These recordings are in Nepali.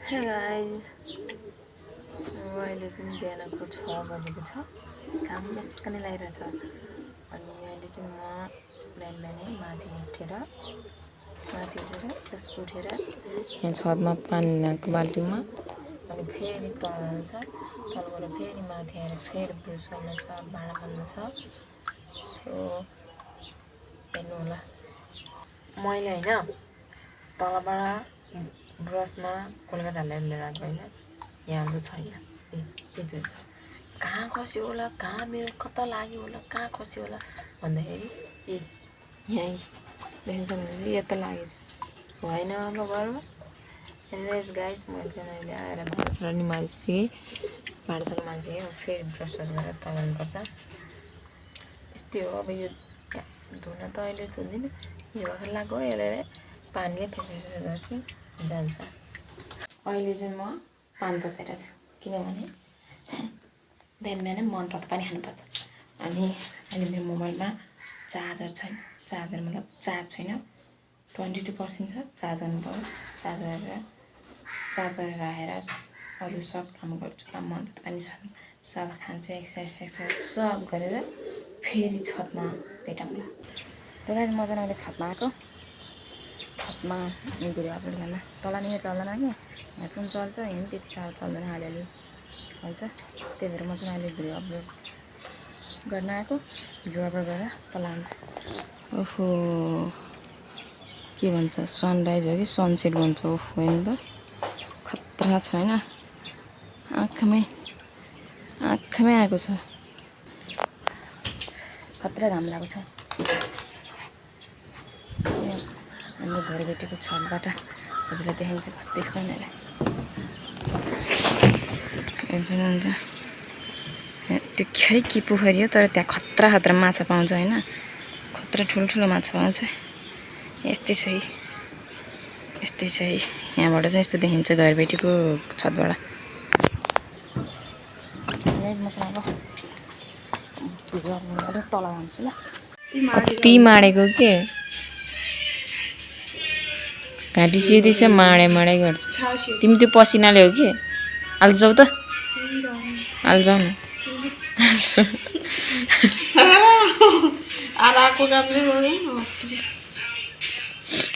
Hey guys, अहिले चाहिँ बिहानको 6 बजेको छ। काम बेस्ट नै लागिरहेछ। अनि अहिले चाहिँ म बिहानै माथि उठेर त्यसको उठेर यहाँ छतमा पानी ल्याएको बाल्टीमा अनि फेरि तल जान्छ। तल गएर फेरि माथि आएर फेरि ब्रस गर्नु छ, भाँडा मोल्नु छ। सो हेर्नु होला। मैले हैन तलबाट ब्रसमा कोलगेट हालेर लिएर आएको होइन, यहाँ त छैन। त्यति छ। कहाँ खस्यो होला, कहाँ मेरो कता लाग्यो होला, कहाँ खस्यो होला भन्दाखेरि यहीँ देख्नु सक्नुहुन्छ, यता लागेछ। भएन अब बरु। एनिवेज गाइस, मैले चाहिँ अहिले आएर भाँडासाँडा नि माझिसकेँ। भाँडासाँडा माझिसकेँ, फेरि ब्रस गरेर तलाउनुपर्छ। यस्तै हो। अब यो धुन त अहिले धुँदिनँ, हिजो भर्खर लाग्यो। यसलाई पानीले फेस गर्छु, जान्छ। अहिले चाहिँ म पानी तताएर छु, किनभने बिहान मन तातो पानी खानुपर्छ। अनि अहिले मेरो मोबाइलमा चार्जर छैन, चार्जर मतलब चार्ज छैन, 22% छ। चार्ज गर्नुपऱ्यो। चार्ज गरेर आएर अरू सब काम गर्छु। काम मन तातो पानी सब खान्छु, एक्सर्साइज सब गरेर फेरि छतमा भेटौँला। त्यही लागि म चाहिँ अहिले छतमा आएको। छतमा भिडियो अपलोड गर्न तलनिर चल्दैन कि, यहाँ चाहिँ चल्छ। यहाँ त्यति साह्रो चल्दैन, अलिअलि चल्छ। त्यही भएर म चाहिँ अहिले भिडियो अपलोड गर्न आएको। भिडियो अपलोड गरेर तल आउँछ। ओहो, के भन्छ, सनराइज हो कि सनसेट भन्छ। ओहो, हेर्नु त खतरा छ होइन। आँखामै आएको छ। खतरा घाम लागेको छ। हाम्रो घर बेटीको छतबाट हजुरलाई देखाउँछु, कस्तो देख्छ भनेर। हेर्नुहुन्छ, त्यो खै के पोखरी हो, तर त्यहाँ खतरा माछा पाउँछ होइन। खतरा ठुल्ठुलो माछा पाउँछ। यस्तै छ है। यहाँबाट चाहिँ यस्तो देखिन्छ घर बेटीको छतबाट। म चाहिँ अब भिडियो अपलोड गरेर तल जान्छु ल। कति माडेको के घाँटी सिधी छ, माडे गर्छ। तिमी त्यो पसिनाले हो कि? अहिले जाऊ त, अहिले जाऊ न।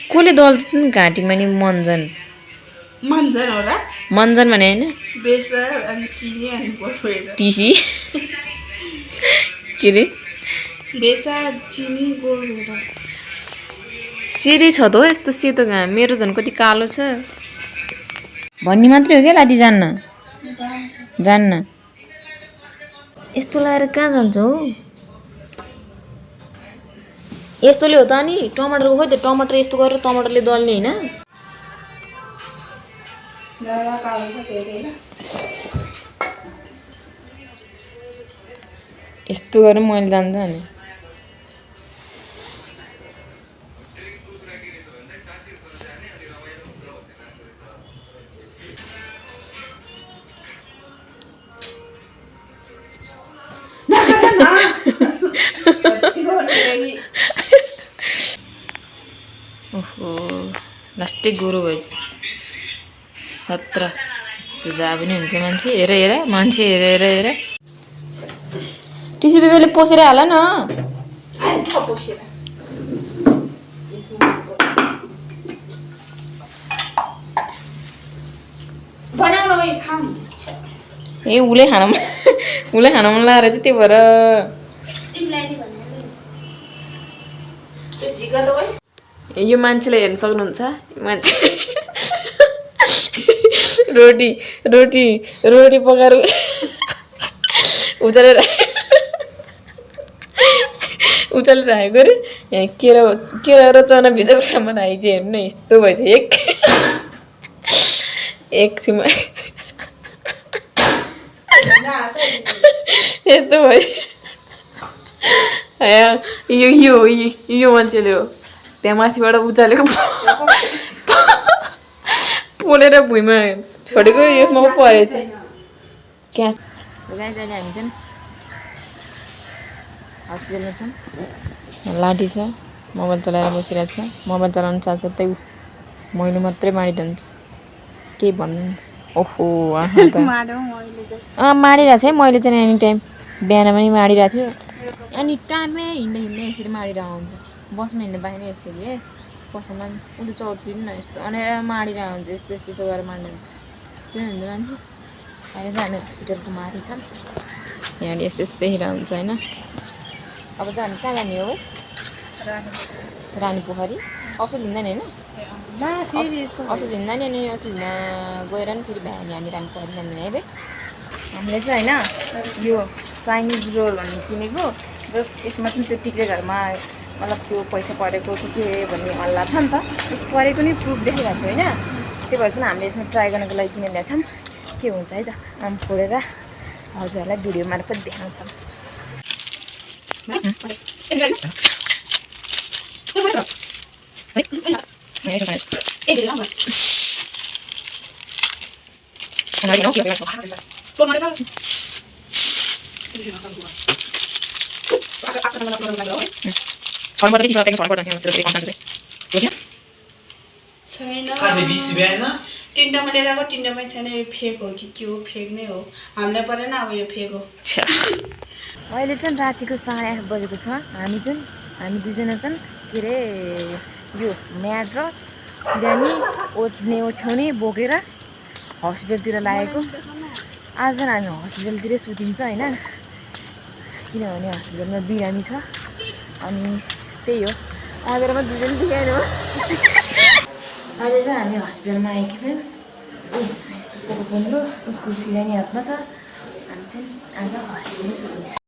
कसले दल्छ घाँटीमा नि? मन्जन भने होइन, टिसी के रे? सिधै छ त हो यस्तो सेतो घाम। मेरो झन् कति कालो छ भन्ने मात्रै हो क्या लाटी। जान्न यस्तो लगाएर कहाँ जान्छ हो? यस्तोले हो त। अनि टमाटरको खोइ त, टमाटर यस्तो गरेर टमाटरले दल्ने होइन। यस्तो गरेर मैले जान्छ नि। ओहो, लास्टै गोरो भएछ। खतरा यस्तो जा पनि हुन्छ मान्छे। हेर मान्छे हेर। टिस्यु पेपरले पोसेर हाल न। ए उसले खान मन लागेर चाहिँ, त्यही भएर। यो मान्छेलाई हेर्न सक्नुहुन्छ, मान्छे रोटी पकाएर उचालेर राखेको अरे। यहाँ केरा र चना भिजाएको ठाउँमा राखेको चाहिँ हेर्नु न, यस्तो भएछ। एकछिनमा यस्तो भयो। यो मान्छेले हो त्यहाँ माथिबाट उचालेको पोलेर भुइँमा छोडेको, यसमा परेछ क्या। अहिले हामी चाहिँ हस्पिटलमा छौँ। लाठी छ, मोबाइल चलाएर बसिरहेको छ। मोबाइल चलाउनु साथसाथै मैले मात्रै माडिरहन्छ। के भन्नु ओहो माडिरहेको छ है मैले चाहिँ एनी टाइम बिहान पनि माडिरहेको थियो एनी टाइममै हिँड्दा यसरी माडिरहेको हुन्छ बसमा हिँड्नु पाएन यसरी है पसलमा उसले चौधरी पनि यस्तो भनेर माडिरहेको हुन्छ यस्तो यस्तो गरेर मार्ने हुन्छ यस्तो हुन्छ मान्छे अहिले चाहिँ हामी हस्पिटलको माथि छौँ यहाँनिर यस्तो यस्तो देखिरहेको हुन्छ होइन अब चाहिँ हामी कहाँ जाने हो है रानी पोखरी औषध लिँदैन होइन औषध लिँदैन नि औषध लिन गएर नि फेरि भ्यायो हामी रानी पोखरी जाने है भाइ हामीले चाहिँ होइन यो चाइनिज रोल भन्ने किनेको जस यसमा चाहिँ त्यो टिक्रे घरमा मतलब त्यो पैसा परेको चाहिँ के भन्ने हल्ला छ नि त यस परेको नि प्रुफ देखिरहेको थियो होइन त्यही भएर चाहिँ हामीले यसमा ट्राई गर्नको लागि किनेर ल्याएको छौँ के हुन्छ है त आम फोडेर हजुरहरूलाई भिडियो मार्फत देखाउँछौँ छैन तिनवटामा लिएर आएको तिनवटामै छैन यो फेक हो कि के हो फेक नै हो हामीलाई परेन अब यो फेक हो अहिले चाहिँ रातिको 8:30 बजेको छ हामी दुईजना चाहिँ के अरे यो म्याट र सिरानी ओछ्ने ओछ्याउने बोकेर हस्पिटलतिर लागेको आज हामी हस्पिटलतिरै सुतिन्छ होइन किनभने हस्पिटलमा बिरामी छ अनि त्यही हो अँधेरोमा दुईजना देखाएन अहिले चाहिँ हामी हस्पिटलमा आएकी थियौँ यस्तो पोको बन्द उसको सिरानी हातमा छ हामी चाहिँ आज हस्पिटलमै सुतिन्छ